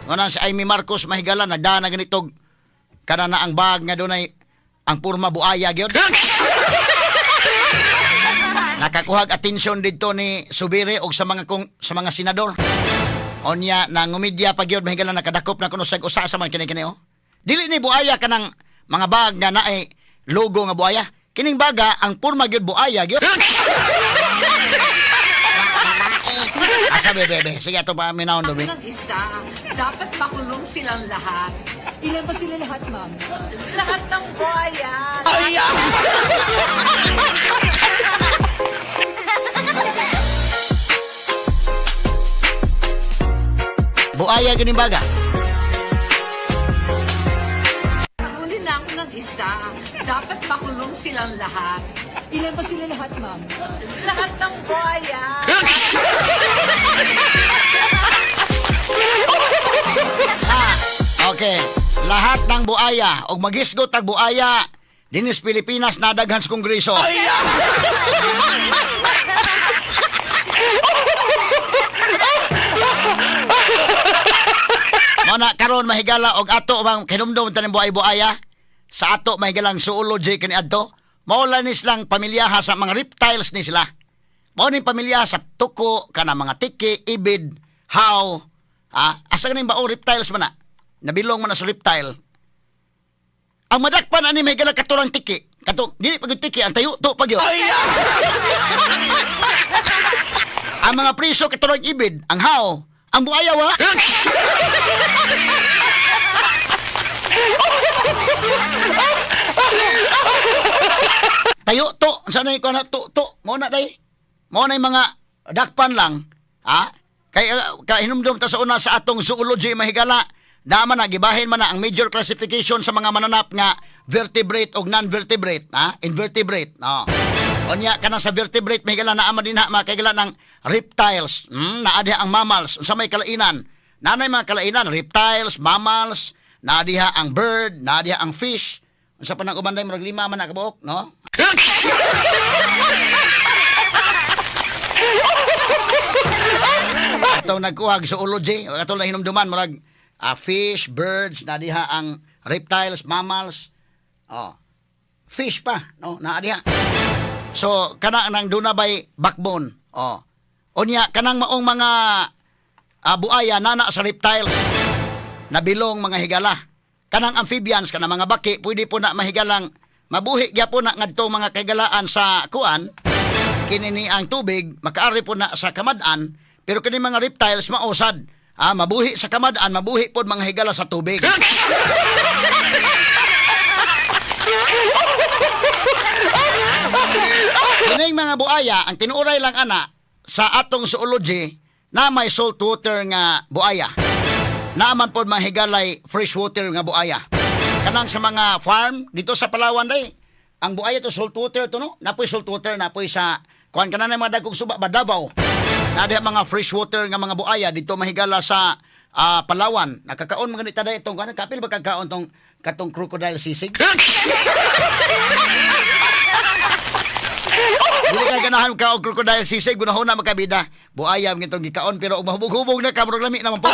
Mao si Imee Marcos, mahigala, nagdana na ganitog kana na ang bag nga dunay ang porma buaya gyud. Nakakuhag atensyon didto ni Zubiri og sa mga senador. Onya nangumidya pa gyud, mahigala, nakadakop na kuno sa usa sa man kini kini oh. Dili ni buaya kanang mga bag nga naay logo nga buaya. Kining baga ang porma gyud buaya gyud. Asa be be be. Sige, ato pa minawon do be. Ng isa, dapat makulong silang lahat. Ilan ba sila lahat, ma'am? Lahat ng buhaya. Buaya gyud ning baga. Huli na ako ng isa, dapat makulong silang lahat. Ilan ba sila lahat, ma'am? Lahat ng buhaya. Ah, okay. Lahat ng buaya og magisgot ang buaya dinis Pilipinas nadaghan sa Kongreso. Mao na karon, mahigala, og ato bang kinumdum taning buay-buaya sa ato mahigalang zoology kani adto. Mao lang ni silang pamilyaha sa mga reptiles ni sila. Mao ni pamilya sa tuko kana mga tiki, ibid, haw. Ha? Asa ganing bao reptiles man na? Nabilong man na sa reptile. Ang madakpan ani mahigala katurang tiki. Katong dili pa gyud tiki ang tayo to pa gyud. Ang mga priso katurang ibid, ang haw, ang buaya wa. Tayo to, sa na ko na to to, mo na day. Mo na yung mga dakpan lang, ha? Kay kahinumdum ta sa una sa atong zoology, mahigala, naman na gibahin man na ang major classification sa mga mananap nga vertebrate og non-vertebrate, ha? Invertebrate, no. Unya kana sa vertebrate, mahigala, naa man dinha mga kaigala ng reptiles, naa diha ang mammals, unsa may kalainan? Nanay mga kalainan, reptiles, mammals, naa diha ang bird, naa diha ang fish. Unsa pa nang uban day, murag lima man na kabuok, no? Atong nagkuhag zoology, atong lang hinumduman murag fish, birds, na diha ang reptiles, mammals. Oh. Fish pa, no, naa diha. So kana nang duna bay backbone. Oh. Unya kanang maong mga buaya nana sa reptiles. Nabilong mga higala. Kanang amphibians, kanang mga baki, pwede po na mahigalang mabuhi gyapon na ngadto mga kahigalaan sa kuan kini ni ang tubig, makaari po na sa kamad-an, pero kini mga reptiles mausad. Ah, mabuhi sa kamad-an, mabuhi pod mga higala sa tubig. Kining mga buaya, ang tinuoray lang ana sa atong zoology na may salt water nga buaya. Naaman pod mga higalay fresh water nga buaya. Kanang sa mga farm dito sa Palawan day, ang buaya to salt water to no. Napoy salt water, napoy sa kuan kanan mga dagkong suba ba Davao. Na diha mga fresh water nga mga buaya dito mahigala sa Palawan. Nakakaon mga nita day itong kuan kapil ba kagkaon tong katong crocodile sisig? Dili ka ganahan ka og crocodile sisig, gunahon na magkabida. Buaya ang itong gikaon pero og mahubog-hubog na ka murag lami naman po.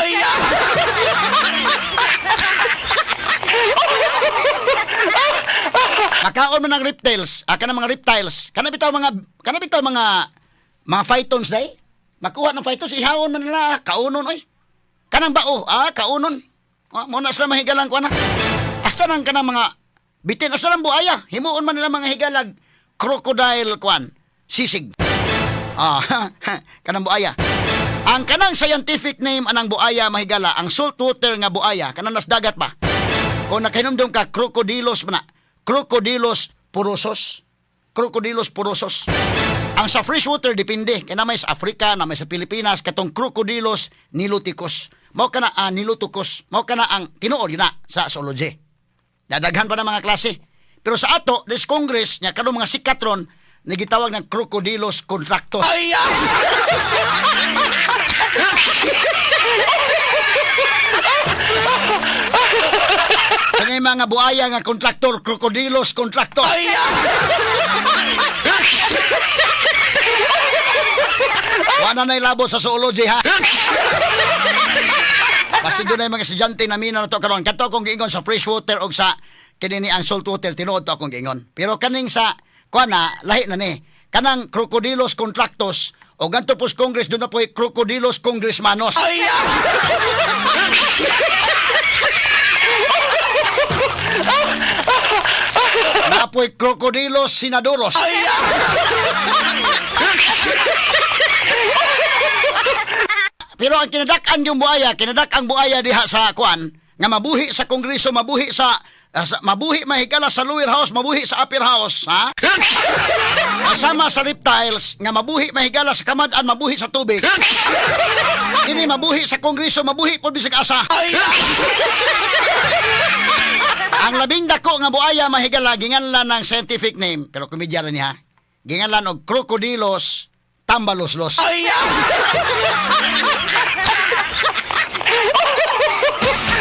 Makaon man ang reptiles, kana mga reptiles. Kana bitaw mga pythons day. Makuha ng pythons ihawon man nila, kaunon oy. Kanang bao, kaunon. Ah, mo na sila mahigalang kuan na. Hasta nang kanang mga bitin asa lang buaya, himuon man nila mga higalag crocodile kuan, sisig. Ah, kanang buaya. Ang kanang scientific name anang buaya, mahigala, ang saltwater nga buaya, kanang nas dagat ba? Kung nakahinumdum ka, crocodilos man na. Crocodylus porosus. Crocodylus porosus. Ang sa freshwater, depende. Kaya na may sa Africa, na may sa Pilipinas, katong Crocodylus niloticus. Mao kana niloticus. Mao kana ang tinuod yun na sa zoology. Dadaghan pa na mga klase. Pero sa ato, this Congress, nya karon mga sikatron, nagitawag ng Crocodylus contractus. Kani mga buaya nga kontraktor, Crocodylus contractus. Wala na ilabot sa zoology ha. Kasi doon ay mga estudyante na mina na to karon. Kato akong giingon sa fresh water og sa kini ni ang salt water, tinuod to akong giingon. Pero kaning sa kuan na lahi na ni. Kanang Crocodylus contractus o ganto pos Congress, doon na po Crocodylus congressmanos. Napoy Crocodylus sinadoros. Pero ang kinadak-an yung buaya, kinadak ang buaya diha sa kuan, nga mabuhi sa kongreso, mabuhi sa mabuhi mahigala sa lower house, mabuhi sa upper house, ha? Kasama sa reptiles nga mabuhi mahigala sa kamad-an, mabuhi sa tubig. Kini mabuhi sa kongreso, mabuhi pod bisag asa. Ang labing dako nga buaya, mahigala, ginganlan ng scientific name, pero komedya ra niya. Ginganlan og Crocodylus tambaloslos.